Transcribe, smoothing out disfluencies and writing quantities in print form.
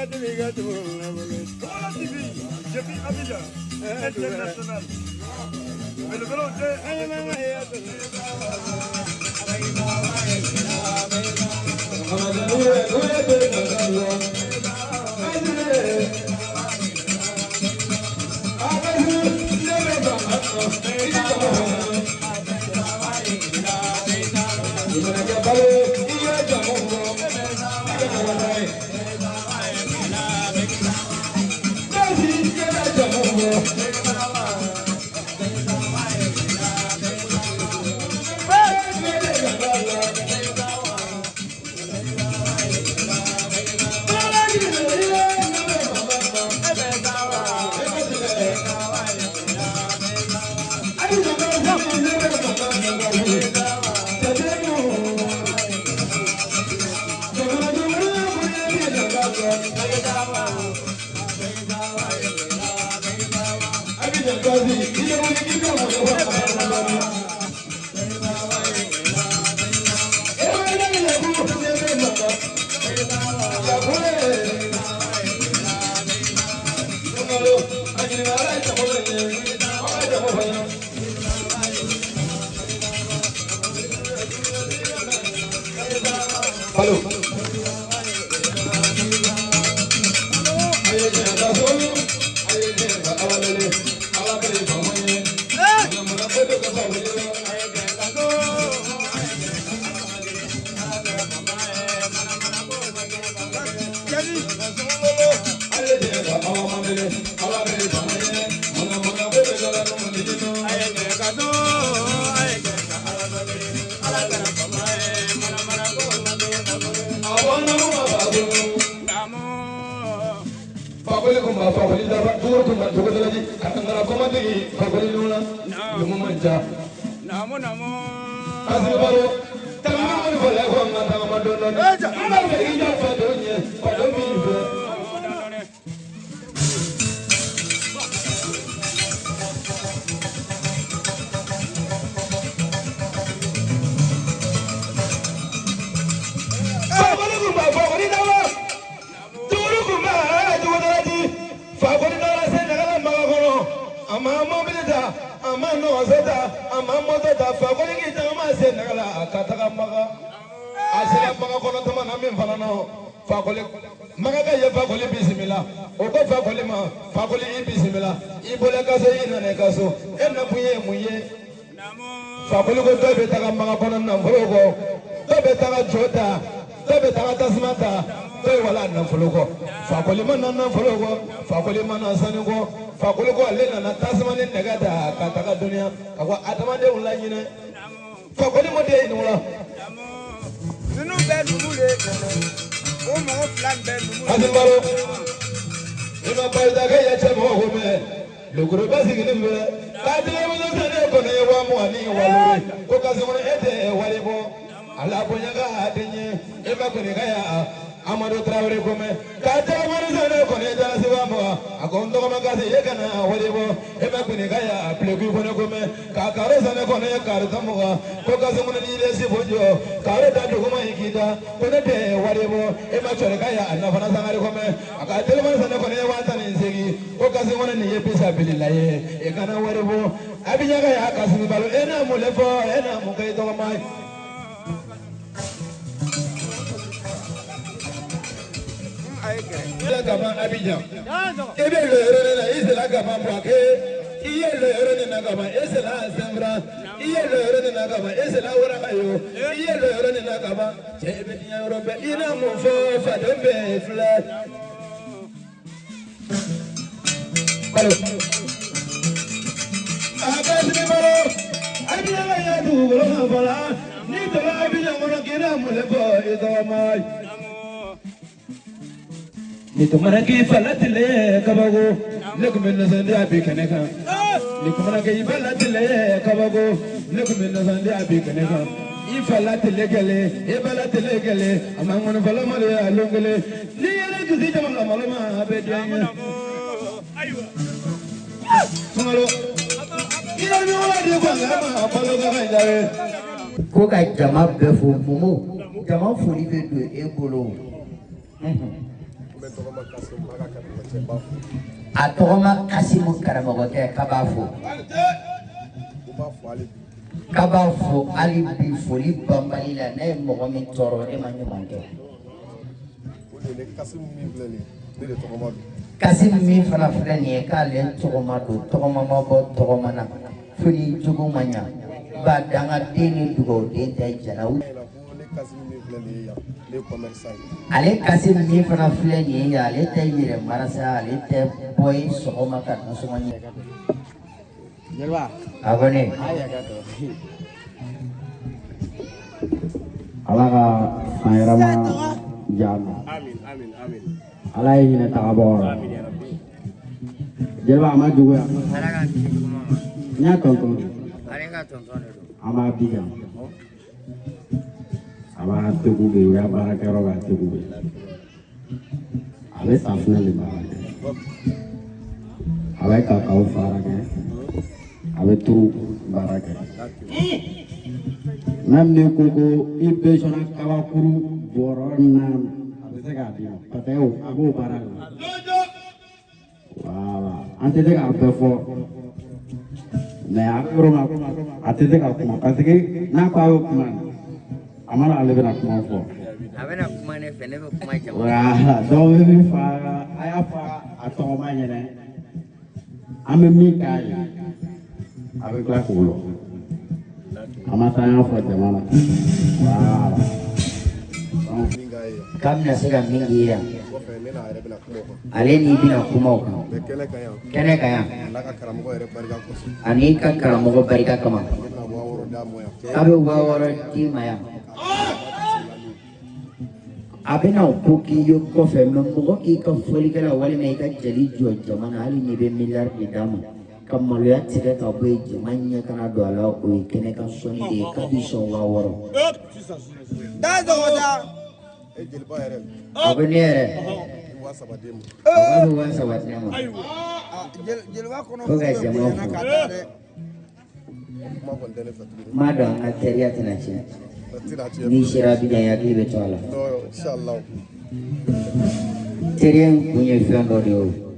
Togola TV, depuis Abidjan, international. Belebelew tɛ. Ninnu bɛɛ numu le, o mɔgɔ fila nin bɛɛ numu le. Amadu Tarawele ko mɛ k'a tagamani sɛnɛ kɔni jara seba ma a ko n dɔgɔma kasi e kana wari bɔ e ma kɔni ka ya pileki kɔnɔ ko mɛ k'a karo sɛnɛ kɔni kari tan mugan ko kasi kɔnɔ n'i yɛrɛ si fo jɔ karo da duguma in k'i da ko ne tɛ wari bɔ e ma cɔri ka ya a nafana sangare ko mɛ a ka telimani sɛnɛ kɔni ye 18 ko kasi kɔnɔ nin ye bisa bilila ye e kana wari bɔ a bɛ ɲaga ya kasi balo e n'a mun le fɔ e n'a mun kɛ i tɔgɔma ye. Kama Abidjan. I bɛ lɔ yɔrɔ de la i sera kama Bouaké i ye lɔ yɔrɔ de la kama e sera Sɛnfran i ye lɔ yɔrɔ de la kama e sera Warakayo i ye lɔ yɔrɔ de la kama cɛ i bɛ diɲɛ yɔrɔ bɛɛ i na mun fɔ faden bɛɛ filɛ. Balo. A ka sini balo Abidjan ka ya dugukolo kan fɔlɔ n'i donna Abidjan kɔnɔ k'i na mun de fɔ i tɔgɔ ma ye. Ni tun mana k'i fala tile kabako ne tun bɛ nisɔndiya bi kɛnɛ kan. Ni tun mana k'i fala tile kabako ne tun bɛ nisɔndiya bi kɛnɛ kan. I fala tile kelen i bala tile kelen a ma ŋɔni fɔlɔ maloya lon kelen n'i yɛrɛ kisi jama la malo ma a bɛ diya n ye. Sunkalo i yɛrɛ ɲɔgɔn di kɔnkɛ ma balo ka kan jabe. Ko ka jama bɛɛ fo, Momo, jama foli bɛ don e bolo. N bɛ A tɔgɔma Kasimu karamɔgɔkɛ k'a b'a fo. K'a b'a fo hali bi foli banbali la. Ne ye mɔgɔ min tɔɔrɔ, e ma ɲuman kɛ. Kasimu min fana filɛ nin ye, k'ale tɔgɔma don, tɔgɔma ma bɔ tɔgɔma na fo ni jogo ma ɲa ba dangaden ni dugawuden tɛ jɛna. Ale Kasimu min fana filɛ nin ye, ale tɛ yɛrɛ marasa, ale tɛ bɔ ye sɔgɔma ka nasɔngɔ ɲini. A ko ne Ala ka san yɛrɛma diya ma. Ala ye hinɛ tagabagaw la. Jeliba, a ma juguya. Ala k'an kisi juguman ma. N y'a tɔntɔn. Ale ka tonton de don. An b'a bi kan. A b'a tegu bɛ yen, o y'a baarakɛyɔrɔ b'a tegu bɛ yen. A bɛ safunɛ de baara kɛ. A bɛ kakaw baara kɛ. A bɛ turu baara kɛ. Même ni ko ko i besoin kabakuru bɔrɔ naani, a bɛ se k'a d'i ma parce que a b'o baara de la. Voilà, an tɛ se k'a bɛɛ fɔ. Mais a bɛ yɔrɔ min na, a tɛ se ka kuma parce que n'a ko a bɛ kuma, a ma ale bɛna kuma fɔ. A bɛna kuma ne fɛ, ne bɛ kuma jama. Voilà, donc bɛ min fɔ a y'a fɔ a tɔgɔma ɲɛnɛ, an bɛ min k'a ye, a bɛ tila k'o lɔ. A ma taa, an y'a fɔ jama la. Voilà. Donc, K'a bɛna se ka min k'i ye yan, ale n'i bɛna kuma o kan kɛnɛ kan yan, ani ka karamɔgɔ barika kama, k'a bɛ 6000 d'i ma yan. A bɛna o ko k'i ye kɔfɛ. Mɛ mɔgɔ k'i ka fɔlikɛla walima i ka jeli jɔ jama na, hali n'i bɛ miliyari de d'a ma, ka maloya tigɛ ka bɔ yen, jama ɲɛ kana don a la, o ye kɛnɛ kan sɔnni de ye. K'a b'i sɔn 6000. Da dɔgɔda. A ko ne yɛrɛ, a k'a bɛ 3000 di ne ma. Jeliba kɔnɔ Ko ka bɛ jama bonyana fo. ka taa dɛ. N m'a dɔn, an ka teriya tɛna tiɲɛ. N'i sera Abijan, i hakili bɛ to a la. Teriya in kun ye fɛn dɔ de ye o.